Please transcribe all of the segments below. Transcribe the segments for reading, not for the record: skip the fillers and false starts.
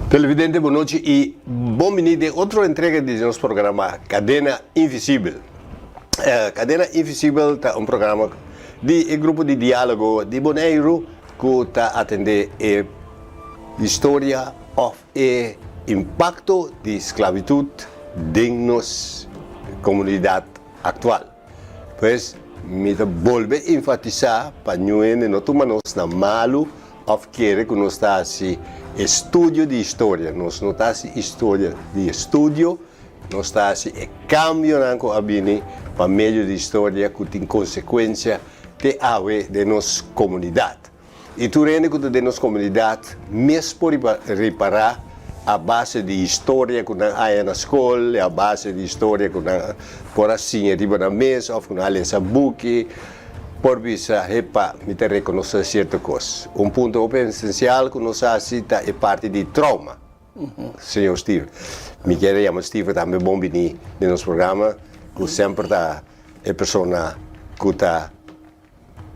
Televidente, bon nochi y bon bini den otro entrega di nos programa Cadena Invisibel. Cadena Invisibel ta un programa di e grupo di dialogo di Boneiru cu ta atende e historia of e impacto di sclavitud den nos comunidad actual. Pues, mi ta bolbe enfatisá pa ñu hende no tuma nos na malu òf kere ku nos ta hasi estudio di historia. Nos no ta hasi historia di estudio, nos ta hasi e kambionan ku a bini pa medio di historia ku tin konsekuensia te awe den nos komunidat. I tur hende ku ta den nos komunidat mes por ripará a base di historia ku nan haña na skol, a base di historia ku nan por a siña riba nan mes òf ku nan a lesa buki, por bisa, Hepa, mi ta rekonosé sierto kos. Un punto hopi esensial ku nos hasi ta e parti di trauma. Señor Steve, mi kier a yama Steve tambe bon bini den nos programa, ku semper ta e persona ku ta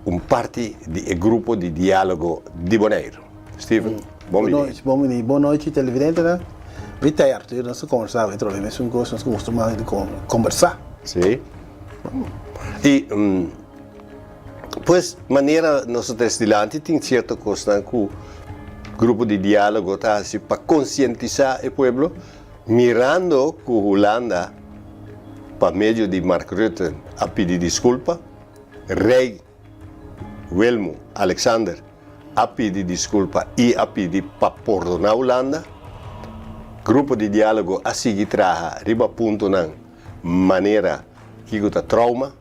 un parti di e grupo di diálogo di Boneiru. Steven, bon bini. Bon nochi, bon bini. Bon nochi televidentenan. Mi ta Arthur, nos ta conversa awe trobe mesun cos, nos costuma di conversa. Si. I pues manera nos ta trese dilanti tin cierto cosnan cu grupo di diálogo ta haci pa concientisa e pueblo mirando cu Hulanda pa medio di Mark Rutte a pidi disculpa. Rei Wilmo Alexander a pidi disculpa y a pidi pa pordona Hulanda. Grupo di dialogo a sigui traha riba puntonan manera kico ta trauma,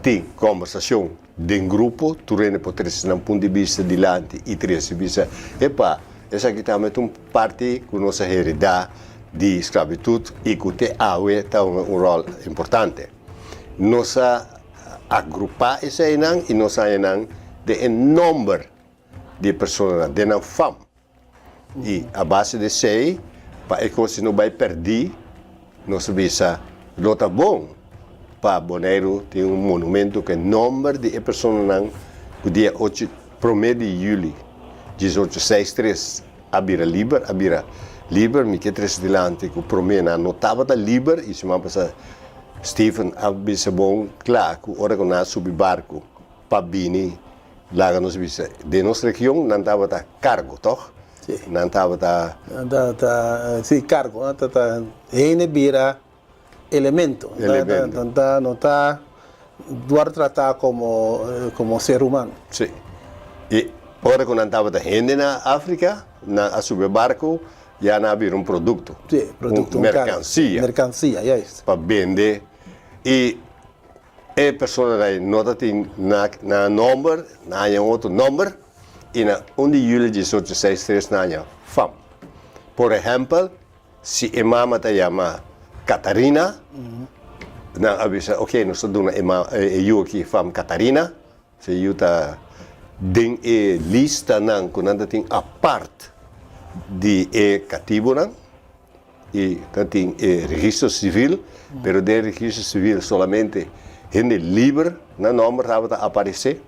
tin combersacion den grupo, tur hende por trece nan punt di bista dilanti y trece bisa, epa, esaki tambe ta un parti cu nos a hereda di sclavitud y cu te awe ta hunga un rol importante. Nos a agrupá eseinan i nos haña nan den e nòmber di e personanan, den nan fam. I a base di esei, pa e kos no bai pèrdí, nos a bisa, Lo ta bon pa Boneiru tin un monumento ku e nòmber di e personanan ku dia ocho promé di yüli diesocho seis tres a bira liber, a bira liber. Mi ke trese dilanti ku promé nan no tabata liber i siman pasá Stephen a bisa bon kla ku ora ku nan a subi barku pa bini laga nos bisa den nos region nan tabata kargo tòg? Sí. Nan tabata. Nan tabata sí kargo nan tabata hende bira elemento. Elemento. Nan ta no ta wòrdu tratá komo komo ser humano. Sí. I ora ku nan tabata hende na Afrika nan a subi barku Ya nan a bira un produkto. Sí, produkto, un merkansia. Merkansia, juist. Pa bende i e personanan no ta tin na nan nòmber, nan haña un otro nòmber i na un di yüli diesocho seis tres nan haña fam. Por ehèmpel, si e mama ta yama Katarina, nan a bisa, oke, nos ta duna e mama, e yu aki fam Katarina. Se yu ta den e listanan ku nan ta tin apart di e katibunan i ta tin e registro sivil, pero den e registro sivil solamente hende liber nan nòmber tabata aparesé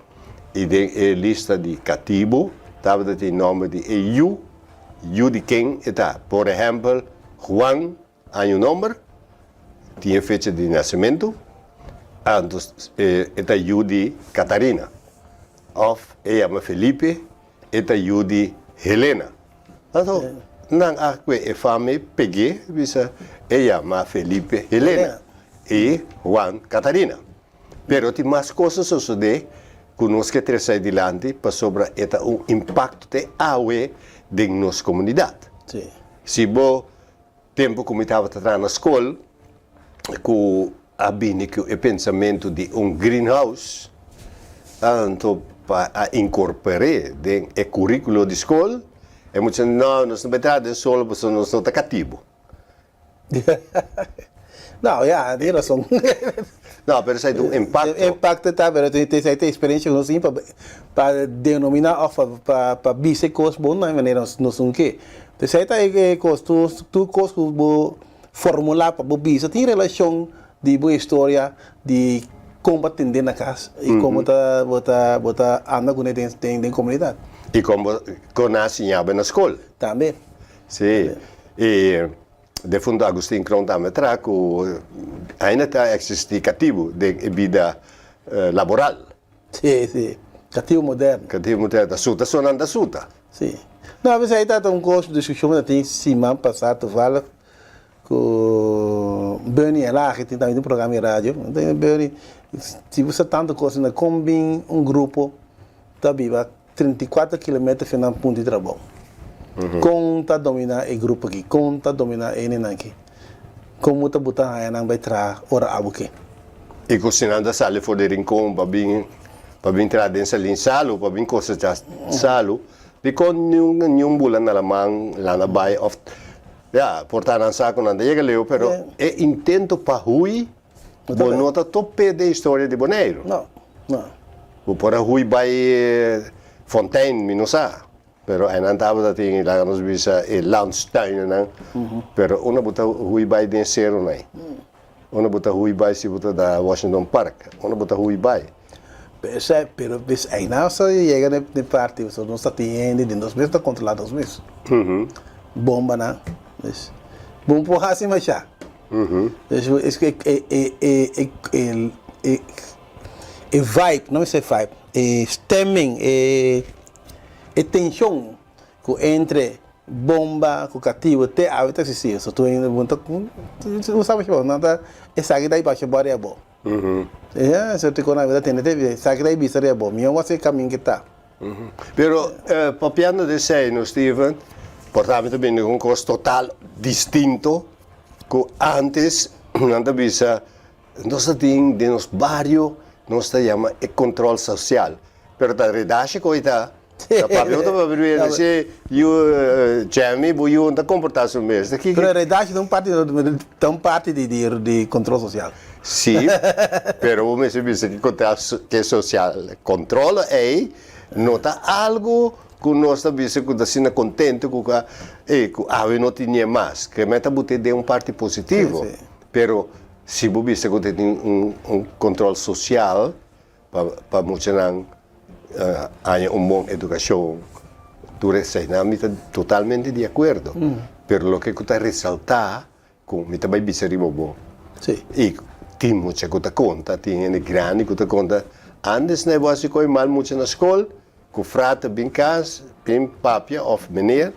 i den e lista di katibu tabata tin nòmber di e yu, yu di ken e ta. Por ehèmpel, Juan Año nomber, tin e fecha di nasementu, anto e ta yu di Catarina. Of e yama Felipe, e ta yu di Helena. Anto nan a kue e fami peg'é bisa e yama Felipe Helena i Juan Catarina. Pero tin mas kos a sosodé ku nos ke trese dilanti pasobra e ta un impakto te awe den nos komunidat. Si bo Tempu ku mi tabata traha na skol, ku a bini ku e pensamentu di un greenhouse, anto pa a inkorpor'é den e kurikulo di skol, e muchanan di, no, nos no bai traha den solo pasobra nos no ta katibu. No, ya, tin rason. No, pero esei ta un impakto. E impakto ta, pero esei ta e eksperensia ku nos tin pa pa denominá òf pa pa bisa e kos bon na e manera nos un ke. Esei ta e kos, tur kos ku bo formulá pa bo bisa tin relashon di bo historia di kon bo a tende na kas i kon bo ta bo ta bo ta anda kuné den den komunidat. I kon bo kon nan a siña bo na skol. Tambe. Sí. I defunto Agustin Kroon tambe traha ku ainda ta eksistí katibu den e bida laboral. Sí, sí. Katibu moderno. Katibu moderno. Ta suta so nan ta suta. Sí. No, a bes ei ta un kos, diskushon ku ta tin siman pasá toevallig ku Bernie Elhage tin tambe tin un programa di radio. Bernie, si bo sa tantu kos, na kon bin un grupo ta biba 34 kilometer for nan punto di trabou. Kon ta dominá e grupo aki? Kon ta dominá e hendenan aki? Kon bo ta buta haña nan bai traha ora abo ke? I ku si nan ta sali for di Rincon pa bin pa bin traha den Salin Salu pa bin kosechá salu, dikon niun niun bula na laman lana bai òf ya por ta nan sa ku nan ta yega leu pero e intento pa hui Bo no ta top'é den historia di Boneiru. No, no. Bo por a hui bai Fontein, mi no sa. Pero einan tabata tin, laga nos bisa, e landstuinennan. Pero unda bo ta hui bai den seronan ei? Unda bo ta hui bai si bo ta na Washington Park? Unda bo ta hui bai? Esei, pero bis einan sa yega n'e parti, pasobra nos ta tin hende den nos mes ta kontrolá nos mes. Bombanan. Dus, bo no por hasi mashá. Es e e e e e e e vibe, no mester vibe, e stemming, e e tension ku entre bomba ku katibu te awe ta eksistí. So tur hende bo ta bo sa bo nan ta esaki ta basha bo ariba bo. E sort ku nan ta tende te esaki ta bisa ariba bo, mihó wak e kamin ke ta. Pero papiando di esei no Steven, por ta mi ta bini ku un kos total distinto ku antes nan ta bisa nos ta tin den nos bario nos ta yama e control social, pero ta redashi ku hoy ta ta papia bo ta papia di si yu Jemmy bo yu no ta komporta su mes. Pero redashi ta un parti ta un parti di control social. Sí, pero bo mester bisa ki control ke social control ei no ta algo ku nos ta bisa ku ta asina kontento ku ka ey ku awe no tin nie mas. Ke men ta bot'é den un parti positivo. Pero si bo bisa ku ta tin un un control social pa pa muchanan haña un bon edukashon tur eseinan mi ta totalmente di akuerdo. Pero loke ku ta resaltá Ku mi ta bai bisa riba bo. Sí. I tin mucha ku ta konta, tin hende grandi ku ta konta, antes nan e bo hasi koi mal mucha na skol, ku frater bin kas, bin papia òf meneer,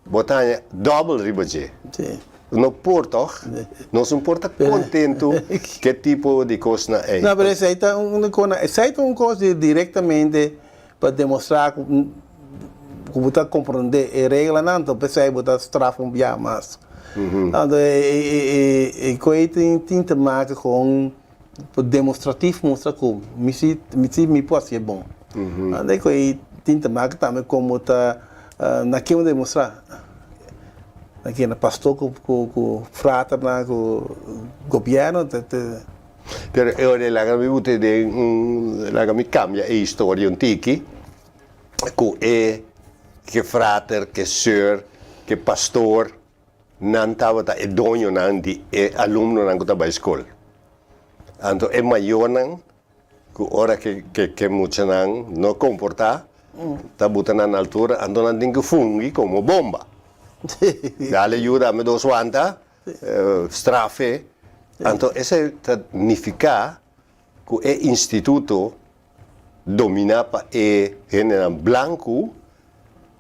bo ta haña dòbel riba dje. Sí. No por tòg? Nos no por ta kontentu ku e tipo di kosnan ei. No, pero esei ta un kos, esei ta un kos di direktamente pa demostrá ku ku bo ta komprondé e reglanan, anto p'esei bo ta straf un bia mas. Anto e koe tin tin te make kon pa demostratif mustra ku mi si mi si mi por hasié bon. Anto e koe tin te make tambe kon bo ta na ken bo demostrá, na ken, na pastor ku ku ku fraternan ku gobièrnu te te. Pero e ora laga mi bute den un, laga mi cambia e historia un tiki, cu e ke frater, ke soeur, ke pastoor, nan tabata e doñonan di e alumnonan cu ta bay scol. Anto e mayornan cu ora ke ke muchanan no comporta, ta buta nan na altura, anto nan tin cu fungi como bomba. Dale yuda mi dos wanta. Strafe, anto esei ta nifiká ku e instituto dominá pa e hendenan blanku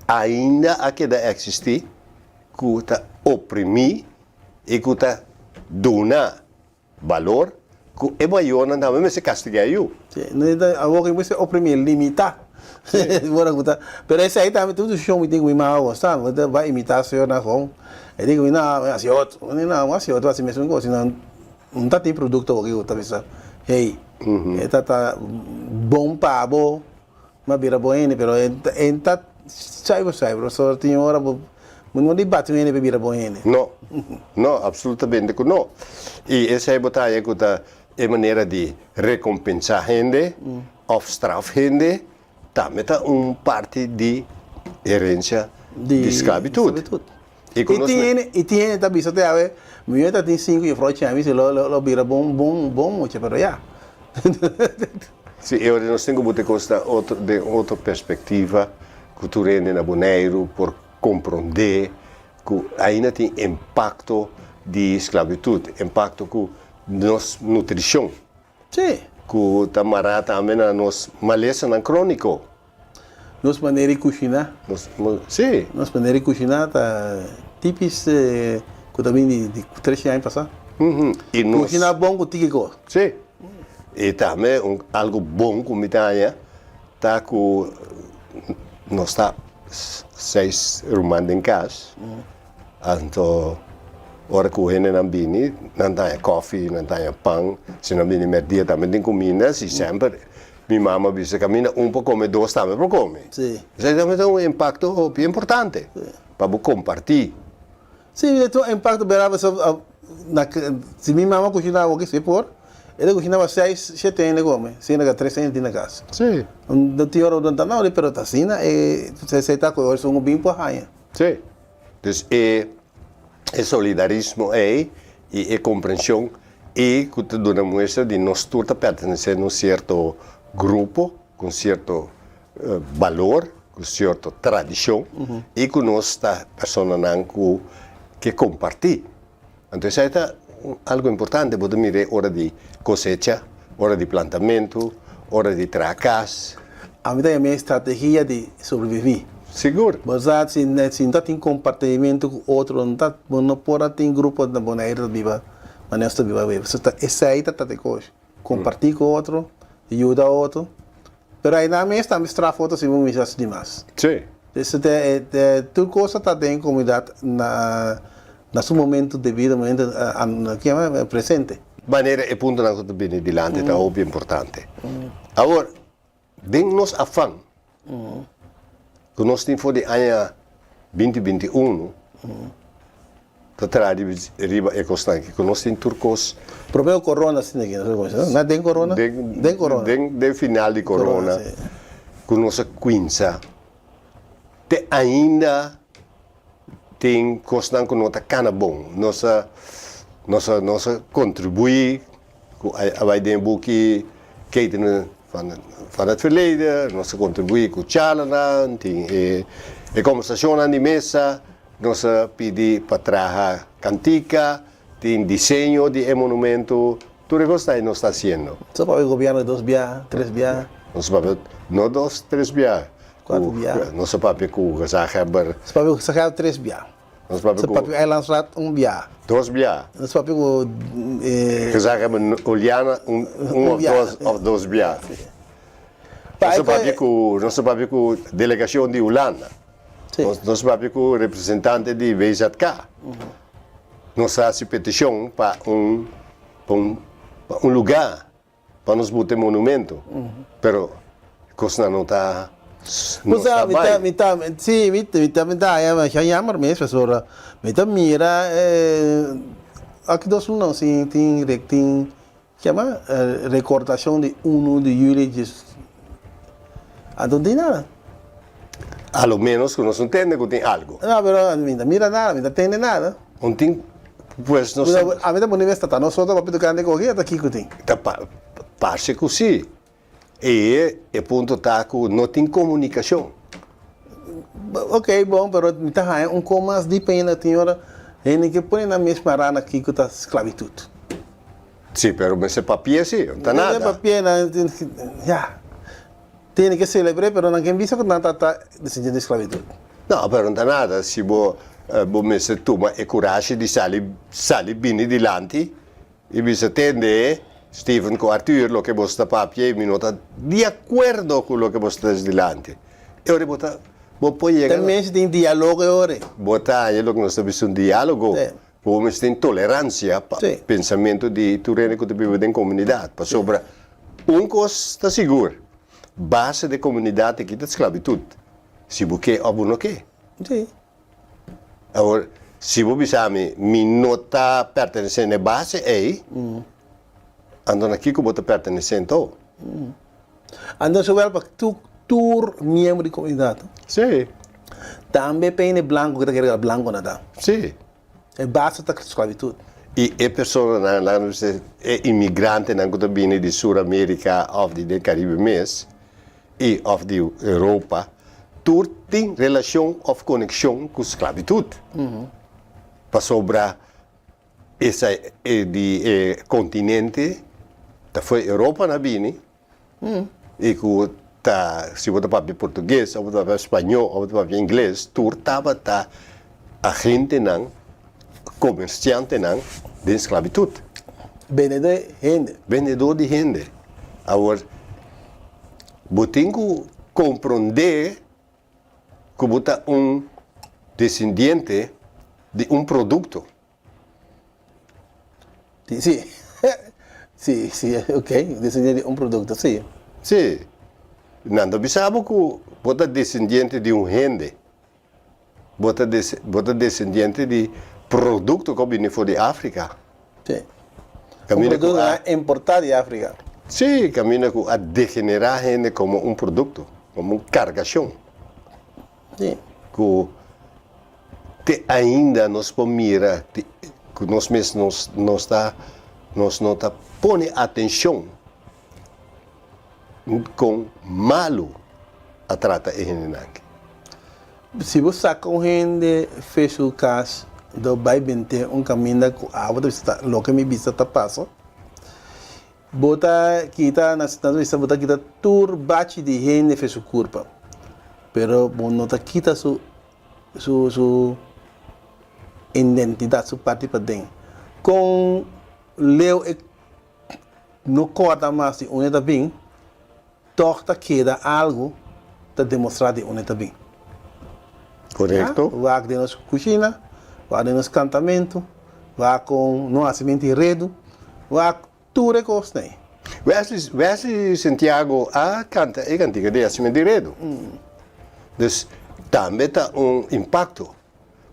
ainda a keda eksistí, ku ta oprimí i ku ta duna balor ku e mayornan tambe mester kastigá e yu. Sí, awor ku mester oprimí, limitá. Ora ku ta, pero esei tambe tur desishon mi tin ku mi mama gosta, mi ta bai imitá señor na home, e di ku mi no, mi hasi otro, mi di no, mi hasi otro, hasi mesun kos, sino no ta tin produkto awor ku ta bisa hey, e ta ta bon pa bo, mi a bira bon hende, pero e ta suiver suiver, pasobra tin ora bo no di bati un hende pa e bira bon hende. No, no, absolutamente ku no. I esei bo ta haña ku ta e manera di rekompensá hende òf straf hende tambe ta un parti di herensia di sklabitut. I tin i tin hende ta bisa te awe, mi yue ta tin sinku jefrou chemi si lo lo bira bon bon bon mucha pero ya. Si e ora nos tin ku buta kos na otro den otro perspektiva ku tur hende na Boneiru por komprondé. ku ainda tin impakto di sklabitut, impakto ku nos nutrishon. Sí. Ku ta mará tambe na nos malesanan króniko. Nos manera di kushiná. Nos, sí. Nos manera di kushiná ta típis ku ta bini di 300 aña pasá. I nos. Kushiná bon ku tiki kos. Sí. I tambe un algu bon ku mi ta haña ta ku nos ta seis ruman den kas. Anto ora ku hendenan bini, nan ta haña kòfi, nan ta haña pan. Si nan bini mèrdia tambe tin kuminda. Si semper mi mama bisa kaminda un por kome, dos tambe por kome. Esei tambe ta un impakto hopi importante pa bo kompartí. Sí, e ta un impakto bèrdat pasobra si mi mama kushinaba hopi si por, e ta kushinaba seis, shete hende kome, siendo ku tres hende tin na kas. No tin ora ku nan ta nodi, pero ta asina esei ta ku ora esun ku bin por haña. Sí. Dus e e solidarismo ei i e komprenshon ei ku ta duna muestra di nos tur ta pertenesé na un sierto grupo, ku un sierto balor, ku un sierto tradishon i ku nos ta personanan ku ke kompartí. Anto esei ta algu importante, bo ta mira e ora di kosecha, ora di plantamentu, ora di traha kas. Ami ta yama e strategia di sobreviví. Sigur. Bo sa si si no ta tin kompartimentu ku otro no ta bo no por a tin grupo na Boneiru ta biba manera nos ta biba awe. Pasobra ta esei ta trata e kos, kompartí ku otro, yuda otro. Pero ainan mes tambe straf otro si bo mester hasi dimas. Sí. Esei ta e tur kos ta ta den komunidat na Na su momento debido momento kiama presente. Manera e puntonan ku ta bini dilanti ta hopi importante. Awor, den nos afan ku nos tin for di aña binti 21 ta traha riba e kosnan aki, ku nos tin tur kos. Prome ku korona asina aki nos a kuminsá, no? Den korona? Den korona. Den final di korona ku nos a kuinsa te ainda. Tin kosnan ku no ta kana bon. Nos a nos a nos a kontribuí ku a bai den e buki Ketenen van van het verleden, nos a kontribuí ku charlanan, tin e e kombersashonnan di mesa, nos a pidi pa traha kantika, tin diseño di e monumento, tur e kosnan ei nos ta hasiendo. Nos a papia ku gobièrnu dos bia, tres bia. Nos a papia no dos, tres bia. Kuater bia. Nos a papia ku gezaghebber. Nos a papia ku gezaghebber tres bia. Nos a papia ku. Nos a papia ku eilandsraad un bia. Dos bia. Nos a papia ku. Gezaghebber Oleana un un of dos of dos bia. Nos a papia ku nos a papia ku delegashon di Hulanda. Nos nos a papia ku representante di WZK. Nos a hasi petishon pa un pa un pa un lugá. Pa nos buta e monumento, pero cosnan no ta no ta bay. Mi ta, si, mi ta, mi ta haya masha jammer mes pasobra mi ta mira aki dos luna si tin tin kiama recordacion di uno di juli djes anto no tin nada. A lo menos cu nos no tende cu tin algo. No, pero mi ta mira nada, mi ta tende nada. Un tin Pues nos ta. Ami ta pone mes ta nos otro papito grandi koki ata kiko tin. Ta parse ku si. E e punto ta ku no tin komunikashon. Ok bon pero mi ta haña un ko mas di pena tin ora hende ke pone nan mes mará na kiko ta sklabitut. Si pero mester papia si, no ta nada. Mester papia nan ya. Tene ke selebr'é pero nan ken bisa ku nan ta ta desendiente di sklabitut. No, pero no ta nada si bo bo mester tuma e kurashi di sali sali bini dilanti i bisa tende Steven ku Arthur loke boso ta papia i mi no ta di akuerdo ku loke boso ta trese dilanti. E ora bo ta bo por yega Ta mester tin dialogo e ora. Bo ta haña loke nos ta bisa un dialogo. Sí. Bo mester tin toleransia pa Sí. pensamentu di tur hende ku ta biba den komunidat pasobra Un kos ta sigur, base di komunidat aki ta sklabitut, si bo ke òf bo no ke. Sí. Awor, si bo bisa mi, mi no ta pertenesé na e base ei, anto na kiko bo ta pertenesé anto? Anto zowel pa tur miembro di komunidat. Sí. Tambe pa hende blanko ku ta kere blanko na ta. Sí. E base ta sklabitut. I e personanan, laga nos bisa e imigrantenan ku ta bini di Sur Amerika òf di den Karibe mes i òf di Europa, Tur tin relashon òf konekshon ku sklabitut. Pasobra esei di e kontinente ta fo'i Europa na bini i ku ta si bo ta papia portugues òf bo ta papia spañó òf bo ta papia ingles tur tabata agentenan, komersiantenan den sklabitut. Bendedó di hende. Bendedó di hende. Awor bo tin ku komprondé ku bo ta un desendiente di un produkto. Sí, sí, sí, ok, desendiente di un produkto, sí. Sí, nan ta bisa bo ku bo ta desendiente di un hende, bo ta bo ta desendiente di produkto ku a bini for di Afrika. Sí, un produkto ku a importá di Afrika. Sí, kaminda ku a degenerá hende komo un produkto, komo un kargashon. Sí. Ku te ainda nos por mira ku nos mes nos nos ta nos no ta pone atenshon kon malu a trata e hendenan aki. Si bo saka un hende fe su kas do bai bent'é un kaminda ku abo ta bisa ta loke mi bisa ta pasa, bo ta kita nan ta bisa bo ta kita tur bachi di hende fe su kurpa, pero bo no ta kita su su su identidat, su parti paden. Kon leu e no kòrda mas di unda e ta bin, tòg ta keda algu ta demostrá di unda e ta bin. Korekto. Wak den nos kushina, wak den nos kantamentu, wak kon no hasi menti redu, wak tur e kosnan ei. Wesley, Wesley Santiago a kanta e kantika di hasi menti redu. Dus tambe ta un impakto.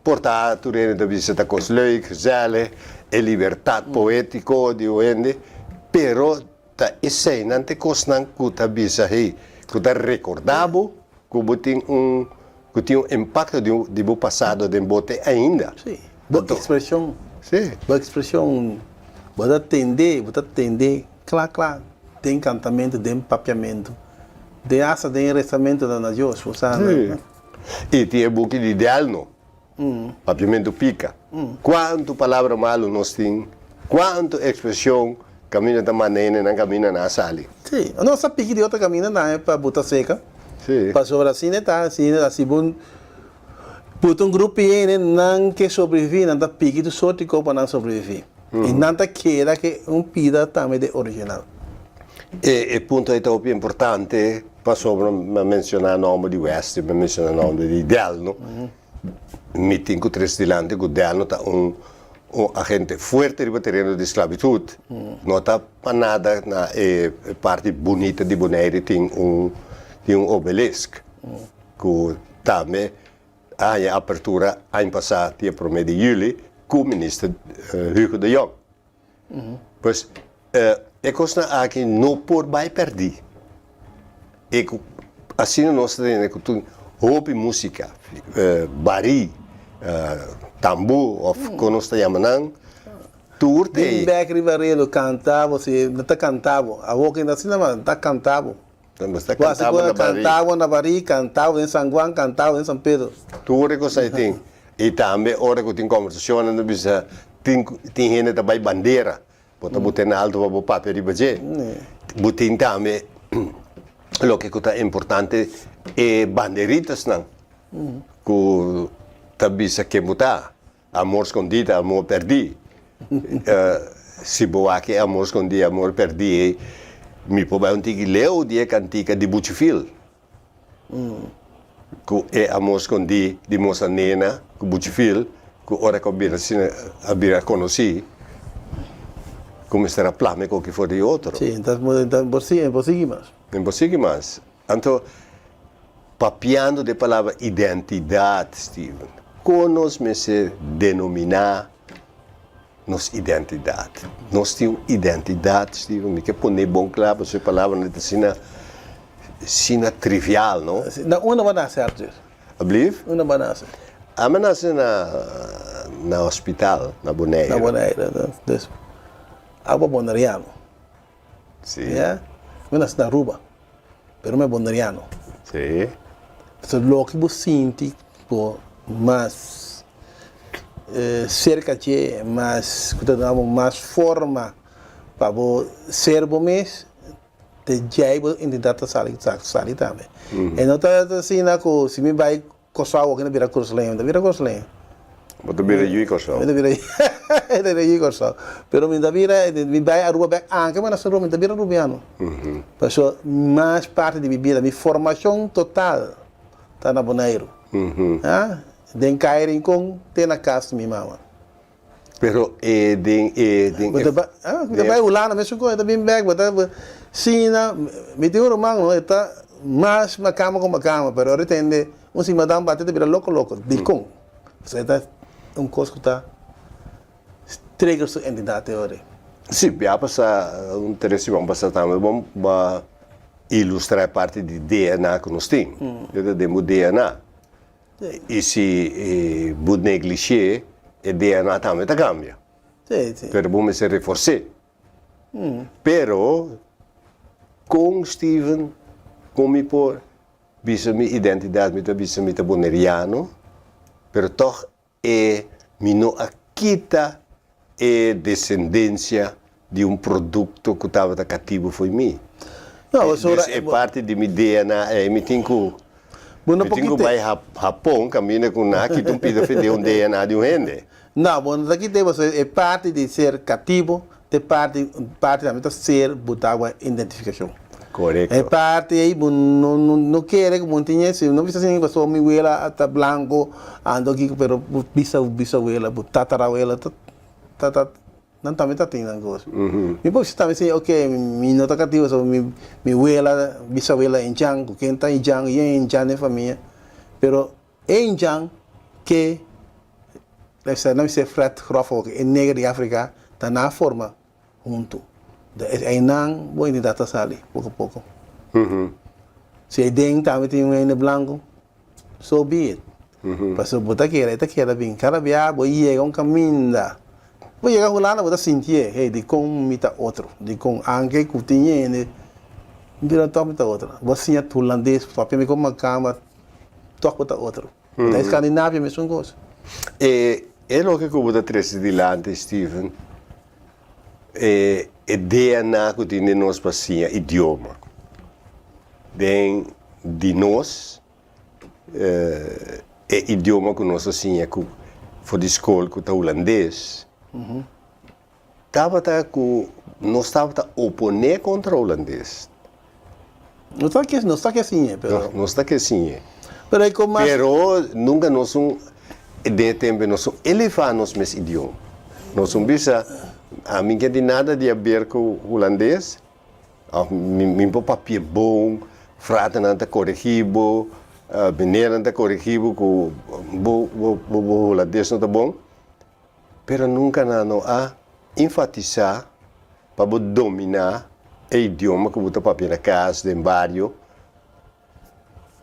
Por ta tur hende ta bisa ta kos leuk, gezellig, e libertat poétiko di un hende, pero ta eseinan ta e kosnan ku ta bisa hey, ku ta rekordá bo ku bo tin un ku tin un impakto di di bo pasado den bo te ainda. Sí, bo ekspreshon, Sí. bo ekspreshon, bo ta tende, bo ta tende kla kla den kantamentu, den papiamentu, den asta den rezamentu na Dios, bo sa. Sí. I tin e buki di Delno, Papiamentu Pika. Kuantu palabra malu nos tin, kuantu ekspreshon kaminda ta manda hende nan kaminda nan a sali. Sí, nos a piki di otro kaminda tambe pa buta seka. Sí. Pasobra asina e ta, asina si bo buta un grupo di hende nan ke sobreviví, nan ta piki tur sorti kos pa nan sobreviví. I nan ta keda ke un pida tambe di original. E e punto ei ta hopi importante pasobra mi a menciona nomber di Wesley, mi a menciona nomber di Delno. Mi tin cu trece dilanti cu Delno ta un un agente fuerte riba tereno di sclavitud. No ta pa nada na e parti bunita di Bonaire tin un tin un obelisk cu tambe a haña apertura aña pasa dia prome di juli cu minister Hugo de Jonge. Pues e kosnan aki no por bai pèrdí. E ku asina nos ta tende ku tin hopi músika, barí, tambú òf kon nos ta yama nan, tur ta ei. Bin bèk riba redo kanta bo, si no ta kanta bo. Awor ku asina mas ta kanta bo. Nos ta kanta bo na barí. Kanta bo na barí, kanta bo den San Juan, kanta bo den San Pedro. Tur e kos ei tin. I tambe ora ku tin kòmbersashonnan ta bisa tin tin hende ta bai bandera. Bo ta bot'é na alto pa bo papia riba dje. Bo tin tambe loke ku ta importante e banderitasnan ku ta bisa ken bo ta. Amor skondí ta amor pèrdí. Si bo wak e amor skondí, amor pèrdí ei, mi por bai un tiki leu di e kantika di Buchifil. Ku e amor skondí di mosa Nena ku Buchifil, ku ora ku a bira asina, a bira konosí, ku mester a plama e koki for di otro. Sí, entonces bo por sigui mas. Mi por sigui mas. Anto, papiando di e palabra identidat, Steven, kon nos mester denominá nos identidat? Nos tin un identidat, Steven? Mi ke pone bon kla, pasobra e palabranan ta asina, asina trivial, no? Na unda bo a nase, Arthur? Ablief? Unda bo a nase? Ami a nase na, na hospital, na Boneiru. Na Boneiru, dus abo boneriano. Sí. Ya, mi nasi na Aruba, pero mi e boneriano. Sí. Pasobra loke bo sinti bo mas serka dje, mas ku ta duna bo mas forma pa bo ser bo mes, te djei bo identidat ta sali sali tambe. E no ta asina ku si mi bai Kòrsou awor mi ta bira kurasoleño, mi ta bira kurasoleño. Bo ta bira yu di Kòrsou. Mi ta bira mi ta bira yu di Kòrsou. Pero mi ta bira, mi bai Aruba bèk anke mi a nase Aruba, mi ta bira Arubiano. Pasobra mas parti di mi bida, mi formashon total ta na Boneiru. Den Kaya Rincon te na kas di mi mama. Pero e den e den e. Mi ta bai Hulanda mesun kon e ta bin bek bo ta sina mi tin un ruman no e ta mas makamba ku makamba pero ora e tende un simadan bati e ta bira loko loko dikon pasobra e ta un kos ku ta trigger su entidat e ora. Si bia pasa un tres siman pasa tambe bo a ilustra e parti di DNA ku nos tin e ta den bo DNA. I si bo neglish'é, e DNA tambe ta kambia. Pero bo mester refors'é. Pero, kon Steven, kon mi por bisa mi identidat, mi ta bisa mi ta boneriano, pero tòg e mi no a kita e desendensia di un produkto ku tabata katibu fo'i mi. Dus e parti di mi DNA ei mi tin ku mi tin ku bai Hapon kaminda ku nan a kita un pida fe den un DNA di un hende. No, bo no ta kit'é pasobra e parti di ser katibu ta e parti parti tambe ta ser bo ta bo identifikashon. Korekto. E parti ei bo no no kere ku bo tin esei, no bisa asina pasobra mi wela ta blanko anto kiko pero bo bisa bisawela bo tatarawela ta ta Nan tambe ta tin nan kos. Mi por bisa tambe si, ok, mi no ta katibu pasobra mi mi wela, bisawela indjan, ku ken ta indjan, yen indjan den famia. Pero e indjan ke, nan bisa Fred Grof awor, e neger di Afrika, ta nan a forma huntu. Einan bo identidat ta sali poko poko. Si eiden tambe tin un hende blanku, So be it. Pasobra bo ta kere, e ta keda bin. Kada bia bo yega un kaminda, bo yega Hulanda bo ta sintié, hey, dikon mi ta otro? Dikon anke ku tin hende, pero tòg mi ta otro. Bo siña hulandes, papia mi kon makamba, tòg bo ta otro. Bo ta Eskandinavia mesun kos. E e loke ku bo ta trese dilanti, Steven, e e DNA ku tin den nos pa siña idioma. Den di nos e idioma ku nos a siña ku for di skol ku ta hulandes, tabata ku nos tabata oponé kontra hulandes. Nos ta ke nos ta ke siñ'é pero. Nos ta ke siñ'é. Pero e kon mas. Pero nunka nos un den e tempu nos un elevá nos mes idioma. Nos un bisa ami ke tin nada di haber ku hulandes. Of mi por papia bon, fraternan ta coregi bo, meneernan ta coregi bo cu bo bo holandes no ta bon, pero nunca nan no a enfatisa pa bo domina e idioma cu bo ta papia na cas, den bario.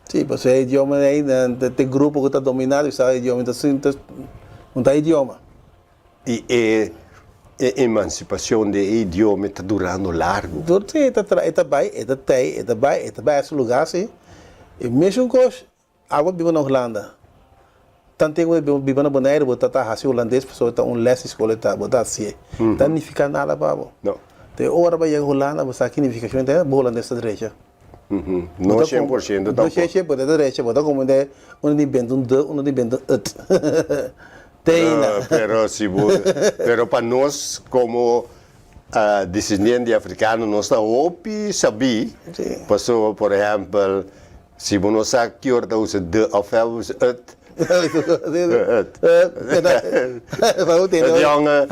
Si, pasobra e idioma ei ta e grupo cu ta domina, sa e idioma, no ta idioma. I e e emansipashon di e idioma ta durando largu. Tur si e ta tra e ta bai e ta tei e ta bai e ta bai a su lugá si. E mesun kos abo biba na Hulanda. Tanten ku bo biba na Boneiru bo ta ta hasi hulandes pasobra ta un lès di skol e ta bo ta hasié. Ta nifiká nada pa bo. No. Te ora bo yega Hulanda bo sa ki nifikashon ta bo hulandes ta drecha. No 100% tampoco. No 100% ta derecho, bo ta comprende uno di benta un de, uno di benta un ut. Teina. Pero si bo, pero pa nos como descendiente di africano nos ta hopi sabí, pasobra por ehempel si bo no sa ki ora ta usa de of el bo usa ut. Ut. Het jonge,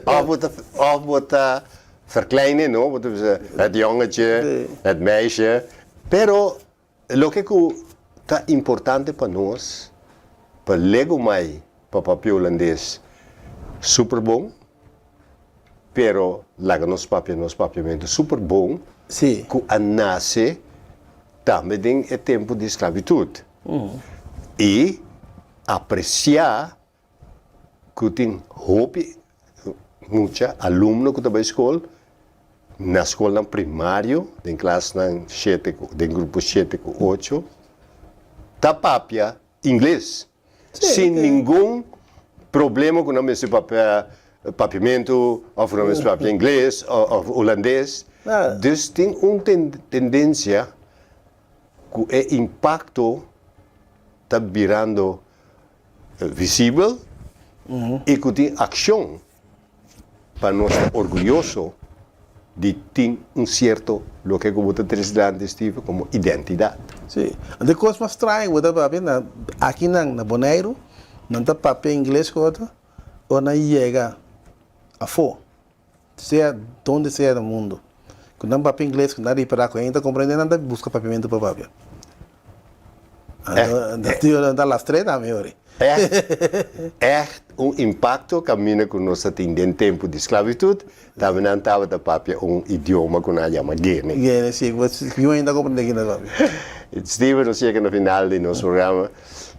of bo ta, of bo ta Verkleinen, no? Bo ta bisa het jongetje, het meisje. Pero loke ku ta importante pa nos, pa legumai pa papia hulandes super bon, pero laga nos papia nos papiamentu super bon, ku a nase tambe den e tempu di sklabitut. I apresiá ku tin hopi mucha alumno ku ta bai skol na skolnan primario den klasnan shete ku den grupo shete ku ocho. Ta papia ingles sin ningun problema ku nan mester papia papiamentu òf ku nan mester papia ingles òf hulandes. Dus tin un tendensia ku e impakto ta birando visibel i ku tin akshon pa nos ta orguyoso di tin un sierto loke ku bo ta trese dilanti, Steven, komo identidat. Sí. Anto e kos mas straño ku bo ta papia na akinan na Boneiru, nan ta papia ingles ku otro ora nan yega afó, sea donde sea na mundu. Ku nan papia ingles ku nan ripará ku hende ta komprendé nan ta buska papiamentu pa papia. Anto nan ta lastr'é tambe ori. Ègt, ègt un impakto kaminda ku nos a tin den tempu di sklabitut, tambe nan tabata papia un idioma ku nan a yama Gene. Gene, si, ku niun hende ta komprendé kiko nan ta papia. Steven, nos yega na final di nos programa.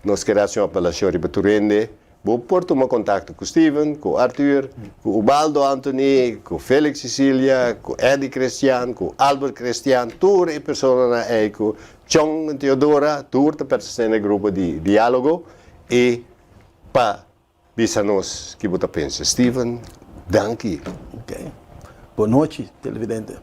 Nos kere hasi un apelashon riba tur hende. Bo por tuma kontakto ku Steven, ku Arthur, ku Ubaldo Anthony, ku Felix Cecilia, ku Eddie Christian, ku Albert Christian, tur e personanan ei ku Chong Teodora, tur ta pertenesé na e grupo di diálogo i pa bisa nos ki bo ta pensa. Steven, danki. Ok. Bon nochi, televidente.